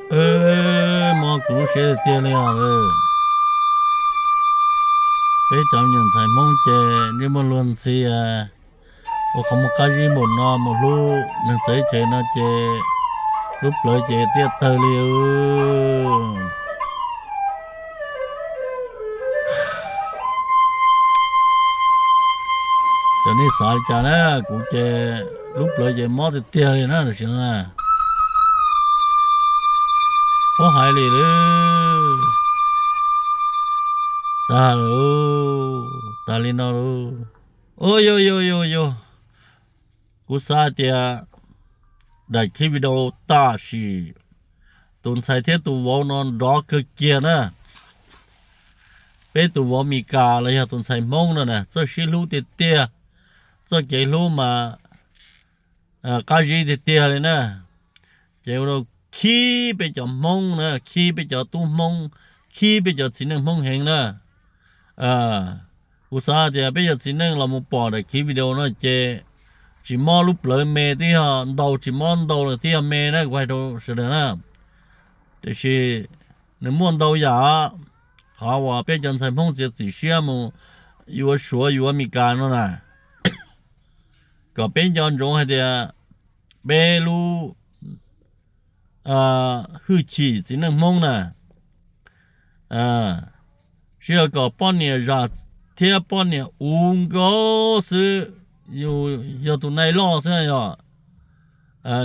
Mob kuv lub siab tiag tiag li os. Peb cov me nyuam ntxhais Hmoob ces ntsej muag luag ntxhi, ua qhov muag qab zib npaum no mus hlub neeg txawv chaw no ces lub plawv ces tiaj tawg li. Cov nej xav li cas na, kuv ces lub plawv ces mob tiag tiag li na tam sim no na. Mob hais li lawm. Tag lawm, tag li no lawm. Ua yog yog yog yog, kuv xav tias daim clip video tam sim tus ntxhais thiab tus vauv no nrov kawg kiag na. Peb tus vauv Mes Kas los yog tus ntxhais Hmoob no na txawj sib hlub tiag tiag, txoj kev hlub mas qab zib tiag tiag li na. Ces ua rau khib peb cov Hmoob na, khib peb cov tub Hmoob, khib peb cov txiv neej Hmoob heev na. Kuv xav tias peb cov txiv neej los mus pom daim clip video no ces tsis mob lub plawv me twb yog ntau, tsis mob ntau lawm twb yog me na, kuv hais rau sawv daws na. Tiam sis nws muaj ntau yam, qhov uas peb cov ntxhais Hmoob txiav txim siab mus yuav Suav yuav Mes Kas no na, kom peb nco ntsoov hais tias peb lub hwj chim txiv neej Hmoob na, sib yog kom poj niam zam thiab poj niam uv nkaus xwb, yus yog tus nai loj xwb na yog,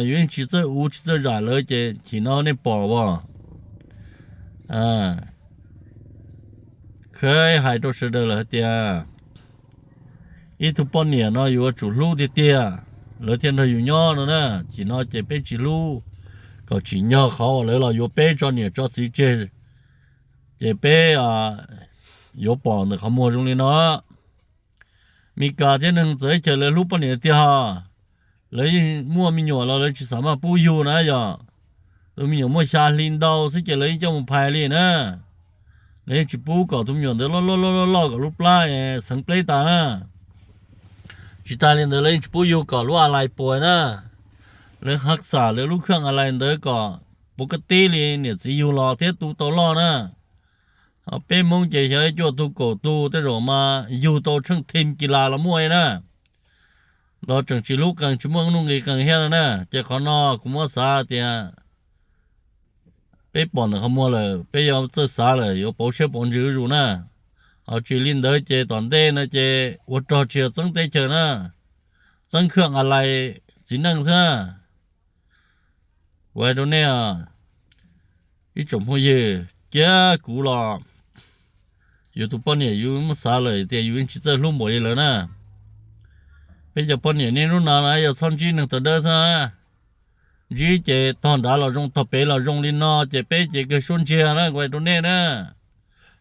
yus yeej tsis txawj uv tsis txawj zam lawv ces chim no nej pom as. Khawb hais rau sawv daws lawm hais tias ib tug poj niam no yuav tsum hlub tiag tiag, lawv thiaj nrog yus nyob no na. Chim no ces peb tsis hlub, kom tsim nyog qhov uas lawv los yuav peb tso niam tso txiv tseg, ces peb yuav pom ntawm qhov muag zoo li no. Mes Kas thiab neeg txawv teb chaws lawv hlub poj niam tiag, lawv yeej muaj me nyuam los lawv tsis xav maj pub yug na yog. Tus me nyuam muaj xya hli ntau xwb ces lawv yeej coj mus phais li na. Lawv yeej tsis pub kom tus me nyuam ntawd loj loj loj loj loj kom lub plab xeev pleb tas na. Tsis tas li ntawd lawv yeej tsis pub yug kom lub a lais puas na. Lawv hav xam lawv lub khaj a lais ntawd kom puas kab tib li niam txiv yug los thiab tu tau loj na. Ho peb Hmoob ces xyov cuaj tug kaum tug tej zaum mas yug tau tsheej thim kis las los muaj li na. Los tseem tsis hlub qees tsis muaj nuj nqis qees thiab no na. Ces qhov no kuv muab xav tias peb pom ntawm qhov muag lawm peb yuav txawj xav lawm yuav pauv siab pauv ntsws zuj zus na. Ho tsis li ntawd ces tom ntej no ces ua rog tsis yog txeeb teb chaws na, txeeb khaj a lais txiv neej xwb na. Kuv hais rau nej, ib tsoom phooj ywg, cia kuv los yus tus poj niam yus muab xav lawm tias yus yeej tsis txawj hlub npaum li lawv na. Peb cov poj niam niaj hnub no na yog txhob ntsib neeg tawv dawb xwb na. Ntsib ces tog nrad los zoo tog pem los zoo li no ces peb ces kawg suab ntsiag na kuv hais rau nej na.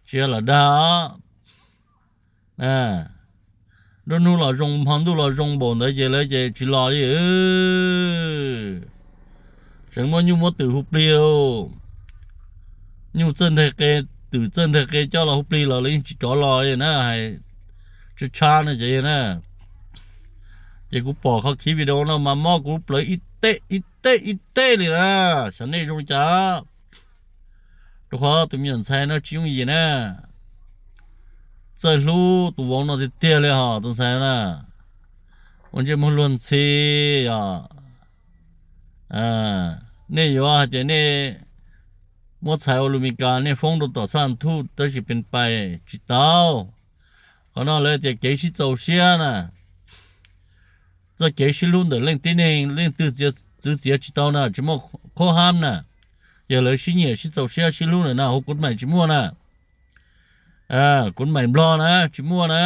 Tsis yog lam dag os. Nruab hnub los zoo hmo ntuj los zoo npaum ntawd ces lawv ces tsis los li. Tseem muaj nyuj muab twm hu plig lauj. Nyuj txawj nteg qe, twm txawj nteg qe coj los hu plig los lawv yeej tsis rov los li na, hais tshab tshab no ces na. Ces kuv pom qhov khiv video no mas mob kuv plawv ib teb ib teb ib teb li na. Xyov nej zoo cas, rau qhov tus me nyuam ntxhais no tsis yooj yim na. Txawj hlub tus vauv no tiag tiag li hos tus ntxhais na. Ua ntsej muag luag ntxhi os. Nej yuav hais tias nej muab txhais ua lus Mes Kas nej foob rau tom xab thuj tab sis pes pais tsis tau. Qhov no lawv tias kev sib txaus siab na. Txoj kev sib hlub ntawm leej tib neeg leej twg txwv txiav tsis tau na, tsis muaj qhob hab na. Yog lawv sib nyiam sib txaus siab sib hlub lawm na hu kuv maim tsis muaj na. Kuv maim Nplog na tsis muaj na.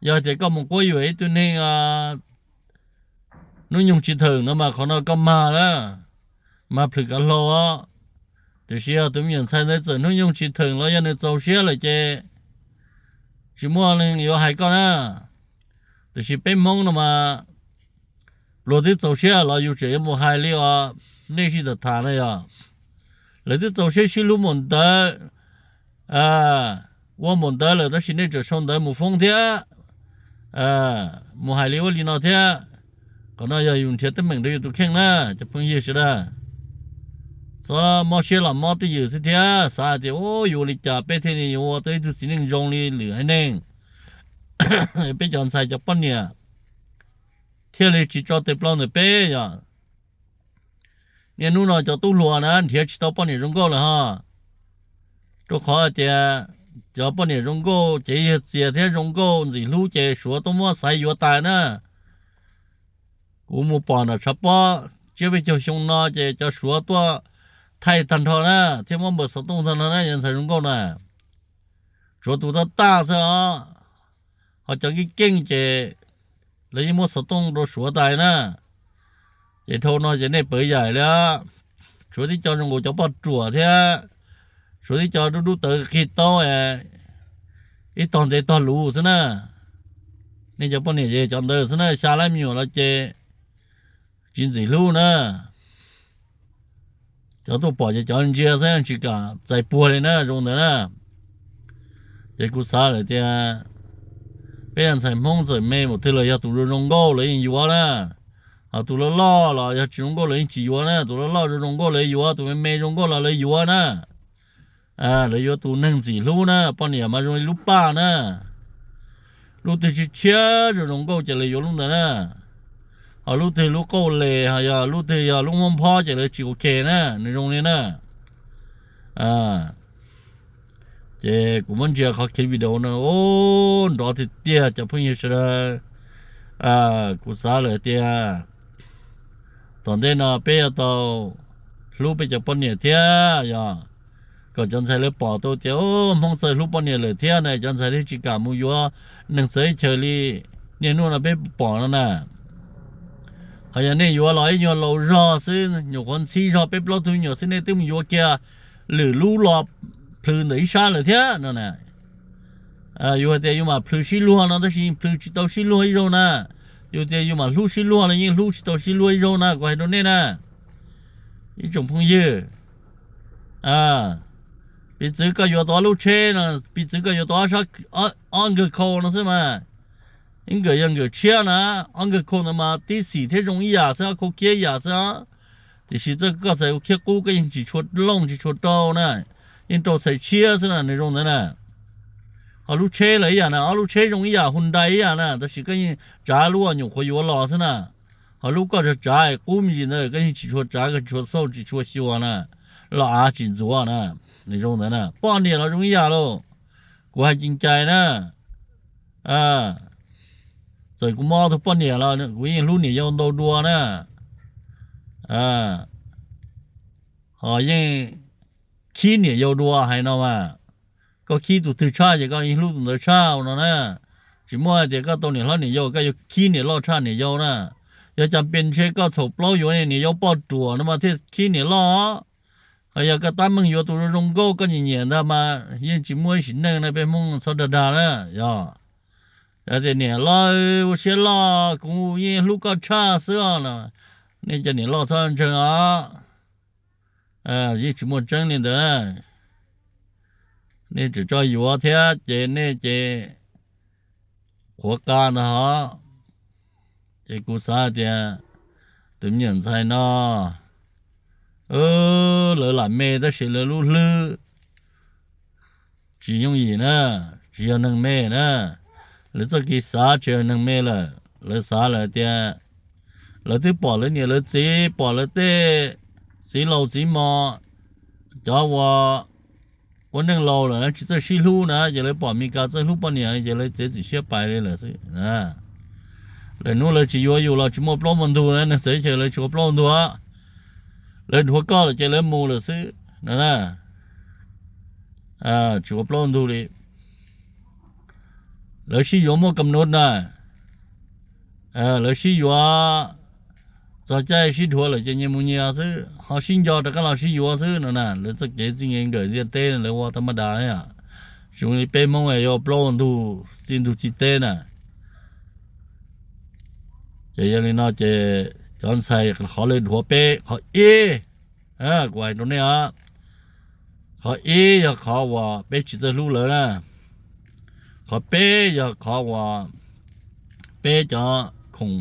Yog tias koj mus quab yuam ib tug neeg hnub nyoog tsis theem no mas qhov no koj mag na, mag plhws kav hlau os. Tiam sis yog tus me nyuam ntxhais ntawd txawm hnub nyoog tsis theem los yog nws txaus siab lawm ces tsis muaj leej yuav hais koj na. Tiam sis peb Hmoob no mas luag twb txaus siab los yus tseem yuav mus hais li os. Nej sib tham tham na yog lawv twb txaus siab sib hlub npaum ntawd, ua npaum ntawd lawm tab sis nej tseem sau ntawv mus foob thiab mus hais li ua li no thiab. Qhov no yog yus nrhiav teeb meem rau yus tus kheej na cov phooj ywg sawv daws. txhob mob siab los mob twj ywm xwb thiab. Xav hais tias, u, yuav ua li cas peb thiaj li yuav ua tau ib tug txiv neej zoo li lwm haiv neeg, peb cov ntxhais cov poj niam thiaj li tsis tso tes plaub ntawm peb yom. Niaj hnub no cov tub hluas na nrhiav tsis tau poj niam zoo nkauj lawm ho, rau qhov hais tias cov poj niam zoo nkauj ces yog txias thiab zoo nkauj ntxim hlub ces Suav tuaj muab xaiv yuav tas na. Kuv mus pom nram tshav pob tsiab peb caug xyoo no ces cov Suav tuaj thaij tag nrho na, thiab muab npawb xov tooj tag nrho na, cov ntxhais zoo nkauj na. Tshuav tus tab taj xwb os, ho cov keej keej ces lawv yeej muab xov tooj rau Suav tas na. Ces dhau no ces nej pawv yaim li, tshuav tib co zoo nkaus cov poj ruam thiab, tshuav tib co dub dub tawv qig taub, ib tog ntev tog luv xwb na. Nej cov poj niam ces cov ntawd xwb na, xya lab me nyuam los ces tsis ntxim hlub na. Cov tuaj pom ces cov ntsia xwb tsis kam txais puag li na, zoo ntawd na. Ces kuv xav lawm tias peb yog ntxhais Hmoob txawm me npaum twg los yog tus zoo zoo nkauj lawv yeej yuav na. Ho tus loj loj los yog tsis zoo nkauj lawv yeej tsis yuav na, tus loj loj zoo zoo nkauj lawv yuav, tus me me zoo nkauj los lawv yuav na. Lawv yuav tus neeg ntxim hlub na, poj niam mas zoo li lub paj na. Lub twg tshiab tshiab zoo zoo nkauj ces lawv yuav lub ntawd na. Ho lub twg lub qauj les, ho yog lub twg yog lub muab nphob ces lawv tsis ua ke na, nws zoo li na. Ces kuv muab ntsia qhov khiv video no, nrov tiag tiag cov phooj ywg sawv daws. Kuv xav lawm tias tom ntej no peb yuav tau hlub peb cov poj niam thiab yog kom cov ntxhais lawv pom tau tias Hmoob txawj hlub poj niam lawm thiab na, cov ntxhais thiaj tsis kam mus yuav neeg txawv teb chaws li niaj hnub no peb pom no na. Ho yog nej yuav los ib nyuag laus zog xwb, nyuam qhuav ntxhib zog peb plaub tug me nyuam xwb nej twb mus yuav kiag lwm lub los plhws ntawm ib sab lawm thiab no na. Yus hais tias yus mam plhws sib luag no tab sis yeej plhws tsis tau sib luag ib zaug na. Yus tias yus mam hlub sib luag los yeej hlub tsis tau sib luag ib zaug na, kuv hais rau nej na. Ib tsoom phooj ywg, piv txwv koj yuav tau ob lub tsheb no, piv txwv koj yuav tau ob nkawg khau no xwb mas. Ib nkawm yog nkawm tshiab na, ob nkawg khau ntawd mas tib xim thiab zoo ib yam xwb, khau khiab ib yam xwb. Tiam sis txoj koj txhais khau khiab qub koj yeej tsis tshua looj tsis tshua rau na, yeej rau txhais tshiab xwb na, nws zoo ntawd na. Ho lub tsheb lawm ib yam na, ob lub tsheb zoo ib yam, Hyundai ib yam na, tab sis koj yeej tsav lub uas nyuam qhuav yuav los xwb na. Ho lub koj tsav tsav qub me ntsis ntawd koj yeej tsis tshua tsav, koj tsis tshua xauj tsis tshua xyuas na, los av tsis ntxuav na, nws zoo ntawd na. Poj niam los zoo ib yam lauj, kuv hais ceev cai na. Txawm kuv mob tus poj niam los kuv yeej hlub niam yau ntau dua na. Ho yeej khib niam yau dua hais no mas, koj khib tus twg tshaj ces koj yeej hlub tus ntawd tshaj no na. Tsis muaj hais tias koj tau niam hlob niam yau koj yuav khib niam loj tshaj niam yau na. Yog cas pes ntshe koj txhaum plaub yuav niam yau poj ruam no mas thiaj khib niam loj. Ho yog koj tab meeg yuav tus zoo zoo nkauj koj nyiam nyiam ntag mas yeej tsis muaj ib sim neej na, peb Hmoob txhob dag dag na. Yog tias niam loj ua siab loj kuv yeej hlub koj tshaj xwb os no, nej cov niam loj txhob ntseeg os. Yeej tsis muaj tseeb li ntawd. Nej tseem tso yuav thiab ces nej ces qhuav qa ntag hos. Ces kuv xav hais tias tus me nyuam ntxhais no, lawv lam me tab sis lawv lub hlwb tsis yooj yim na, tsis yog neeg me na. Lawv txoj kev xav tsis yog neeg me lawm, lawv xav lawm tias lawv twb pom lawv niam lawv txiv, pom lawv tej txiv laus txiv mos, cov uas ua neej laus lawm tsis txawj sib hlub na, ces lawv pom Mes Kas txawj hlub poj niam ces lawv txiav txim siab pais li lawm xwb. Lawv hnub lawv tsis yuav yus los tsis muaj plaub muaj ntug na, neeg txawv chaw lawv tsis ua plaub ua ntug, lawv dhuav koj lawm ces lawv mus lawm xwb no na. Tsis ua plaub ua ntug li, lawv sib yuav muaj kam nub na. Lawv sib yuav txog caij sib dhuav lawm ces nyias mus nyias xwb, ho sib nco rov qab los sib yuav xwb no na. Lawv txoj kev txij nkawm ntiaj teb lawv ua tau maj das, tsis zoo li peb Hmoob yuav plaub ua ntug txi ntug txi teb na. Ces yog li no ces cov ntxhais qhov lawv dhuav peb qhov ib, kuv hais rau nej os, qhov ib yog qhov uas peb tsis txawj hlub lawv na. Qhov peb yog qhov uas peb cov khoom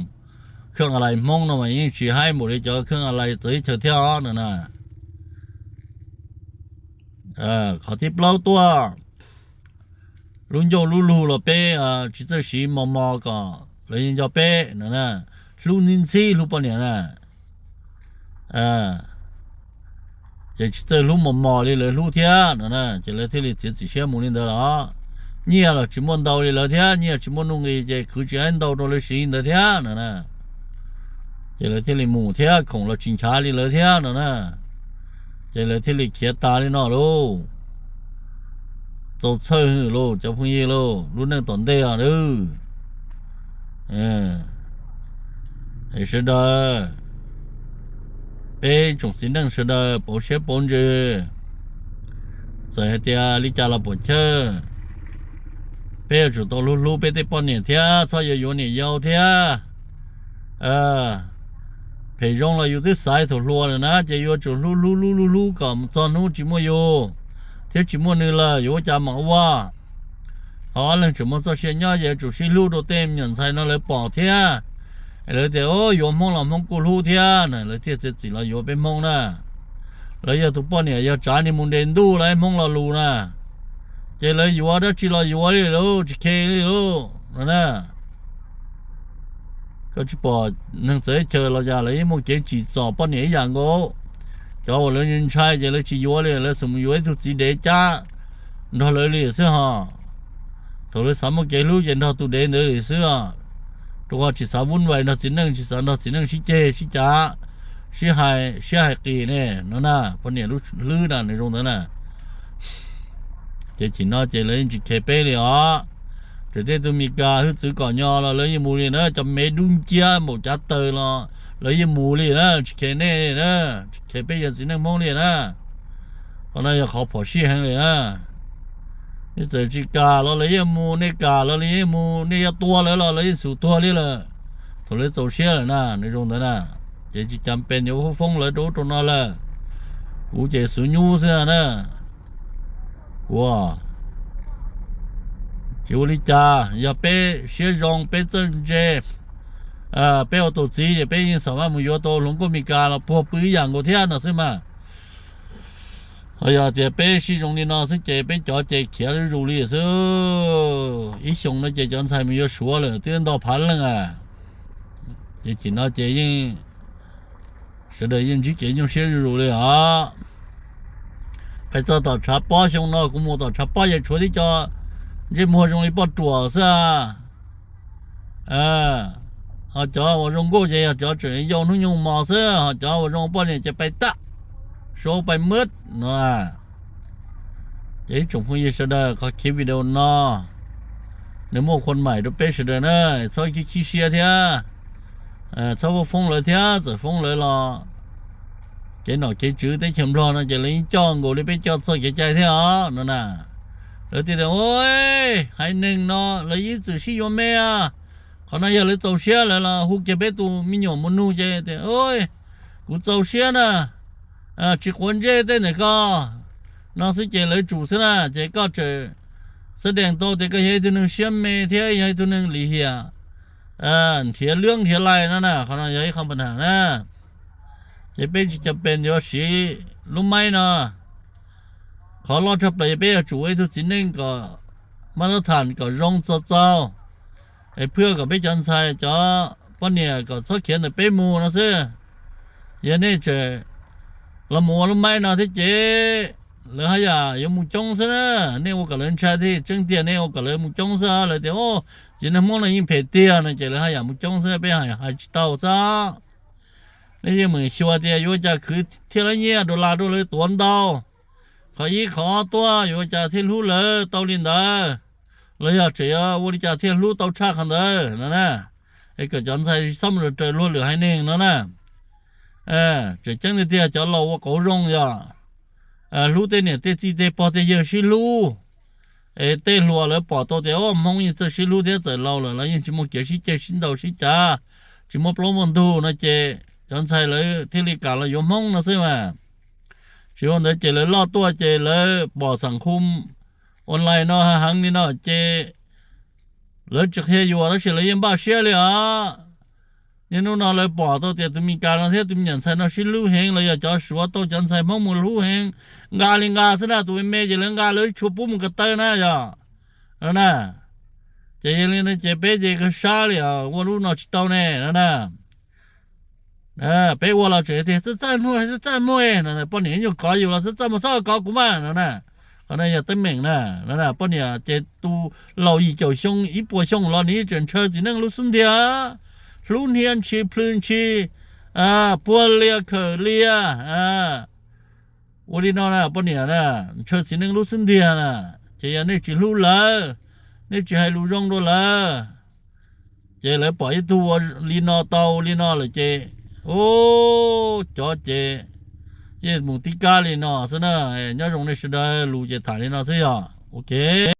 khwj a lais Hmoob no mas yeej tsis haib npaum li cov khwj a lais txawv teb chaws thiab os no na. Qhov thib plaub tuaj, lub ncauj lub lug los peb tsis txawj siv mos mos kom lawv nco peb no na. Hlub ntxhib ntxhib hlub poj niam na, ces tsis txawj hlub mos mos li lawv hlub thiab no na, ces lawv thiaj li txiav txim siab mus li ntawd los. Nyiaj los tsis muaj ntau li lawv thiab, nyiaj tsis muaj nuj nqis ces khwv tsis haib ntau rau lawv siv ntawd thiab no na. Ces lawv thiaj li mus thiab, khoom los tsis nchav li lawv thiab no na. Ces lawv thiaj li khiav tas li no lauj. Txaus txhawj hwm lauj cov phooj ywg lauj, lub neej tom ntej os. Sawv daws, peb tsoom txiv neej sawv daws pauv siab pauv ntsws. Txawm hais tias li cas los puam chawj, peb yuav tsum tau hlub hlub peb tej poj niam thiab txhob yuav yuav niam yau thiab. Phem zoo los yus twb xaiv thaum hluas lawm na, ces yuav tsum hlub hlub hlub hlub hlub kom txog hnub tsis muaj yus thiab tsis muaj nws lawm yuav ua cas mam ua. Ho ob leeg tseem muaj txoj sia nyob ces yuav tsum sib hlub rau tej me nyuam ntxhais no lawv pom thiab. Lawv tias yuav Hmoob los Hmoob kuj hlub thiab na, lawv thiaj txiav txim los yuav peb Hmoob na. Lawv yog tus poj niam yog tsav ni mus nres ntuj los Hmoob lo lus na, ces lawv yuav dab tsi los yuav li lauj, tsis khe li lauj no na. Koj tsis pom neeg txawv teb chaws los yog lawv yeej muaj kev tsim txom poj niam ib yam nkaus. Cov uas lawv ntshai ces lawv tsis yuav li, lawv xav mus yuav ib tug txiv dev cab nrog lawv li xwb ho. Thaum lawv xav muaj kev hlub ces nrog tus dev ntawd li xwb os. Rau qhov tsis xav vun vais nrog txiv neej, tsis xav nrog txiv neej sib ceg sib cav, sib hais siab hais qis ne no na, poj niam lub hlwb na nws zoo ntawd na. Ces chim no ces lawv yeej tsis khe peb li os. Txawm tej tug Mes Kas hwj txwv kom nyo los lawv yeej mus li na, cov mev dub nciab npaum cav taws los lawv yeej mus li na, tsis khe nej li na, tsis khe peb yawg txiv neej Hmoob li na. Qhov no yog qhov phom sij heev li na. Nej txawm tsis kam los lawv yeej mus, nej kam los lawv yeej mus, nej yuav tua lawv los lawv yeej xub tuag li lawm. Thaum lawv txaus siab lawm na, nws zoo ntawd na. Ces tsis cas pes yuav foob lawv rau ub rau no lawm. Kuv ces xub nyub xwb na. Kuv tsis ua li cas, yog peb siab zoo peb txawj ntse, peb ua tus txiv ces peb yeej xam maj mus yuav tau hluas nkauj Mes Kas los puag pw ib yam nkaus thiab no xwb mas. Ho yog tias peb sib zoo li no xwb ces peb cov ces khiav zuj zus li xwb. Ib xyoo no ces cov ntxhais mus yuav Suav lawm twb ntau phav leej a. Ces chim no ces yeej sawv daws yeej ntsib kev nyuaj siab zuj zus li os. Pais txog tom tshav pob xyoo no kuv mus tom tshav pob ces tshuav tib co ntsej muag zoo li poj ruam xwb a. Ho cov uas zoo nkauj ces yog cov tseem yau hnub nyoog mos xwb, ho cov uas zoo poj niam ces pais tag, suav pais mab no. Ces ib tsoom phooj ywg sawv daws, qhov khiv video no nws muaj khuam maim rau peb sawv daws na, txhob khib khib siab thiab, txhob foob lawv thiab, txawm foob lawv los kev nom kev tswv teb chaws Nplog no ces lawv yeej coj nkaus li peb coj txoj kev cai thiab os no na. Lawv tias haiv neeg no lawv yeej txwm sib yuav me, qhov no yog lawv txaus siab lawv los hu kiag peb tus me nyuam mus nug ces tias kuv txaus siab na, tsis quav ntsej tej ntawm ko no xwb ces lawv tsum xwb na. Ces koj tseem xav dees tau tias koj yog ib tug neeg siab me thiab yog ib tug neeg lim hiam, nrhiav lwb nrhiav lais no na, qhov no yog ib qho npa nham na. Ces peb tsis cam pes yuav siv lub maib no. Qhov loj tshaj plaws yog peb yuav tsum ua ib tug txiv neej kom mab tab tham kom zoo txaus txaus, es phwj kom peb cov ntxhais cov poj niam kom txhob khiav ntawm peb mus no xwb. Yog nej tseem los mus ua lub maib no thiab ces lawv haj yam yuav mus coob xwb na. Nej ua kom lawv ntshai thiab tseeb tiag, nej ua kom lawv mus coob xwb, lawv tias txiv neej Hmoob no yeej phem tiag no ces lawv haj yam mus coob xwb, peb hais tsis tau xwb. Nej yeej meem xyuas tias yuav ua cas khwv thiaj li nyiaj dollar rau lawv tuav ntau. Qhov ib qhov ob tuaj yuav ua cas thiaj hlub lawv tau li ntawd, los yog tseem yuav ua li cas thiaj hlub tau tshaj qhov ntawd no na. Es kom cov ntxhais txhob mus raws luag lwm haiv neeg no na. Tseem ceeb tiag tiag cov laus ua qauv zoo yog hlub tej niam tej txiv tej pog tej yawg sib hlub. Es tej hluas lawv pom tau tias Hmoob yeej txawj sib hlub thiab, txawm laus lawm los yeej tsis muaj kev sib ceg sib ntaus sib cav, tsis muaj plaub muaj ntug no ces cov ntxhais lawv thiaj li kam los yuav Hmoob no xwb mas. Tsis ua ntawd ces lawv loj tuaj ces lawv pom xam khu online no heev li no ces lawv tsis qhia yuav tab sis lawv yeej npaj siab li os. Niaj hnub no lawv pom tau tias tus Meskas no thiab tus me nyuam ntxhais no sib hlub heev los yog cov Suav tau cov ntxhais Hmoob mus hlub heev, nqa li nqa xwb na, tus me me ces lawv nqa lawv tsis tshua pub mus ko taw na yog. Na, ces yog li no ces peb ces kawg sab li os, ua lub no tsis tau ne no na. Peb ua los tseem tias txaj txaj muag, txaj txaj muag no, poj niam yeej yuav kov yus los txaj txaj muag, txhob kov kuv mas no na. Qhov no yog teeb meem na. Poj niam ces tus laus yim caum xyoo ib puas xyoo los nws yeej tseem ntshaw txiv neej lub xub ntiag, hlub hnia ntshis plhws ntshis, puag lias khawm lias. Ua li no na poj niam na, ntshaw txiv neej lub xub ntiag na. Ces yog nej tsis hlub lawv, nej tsis hais lus zoo rau lawv, ces lawv pom ib tug ua li no tau li no lawm ces, u, cov ces yeej mus tib kab li no xwb na. Nyob zoo nej sawv daws, lus ces tham li no xwb yog ok.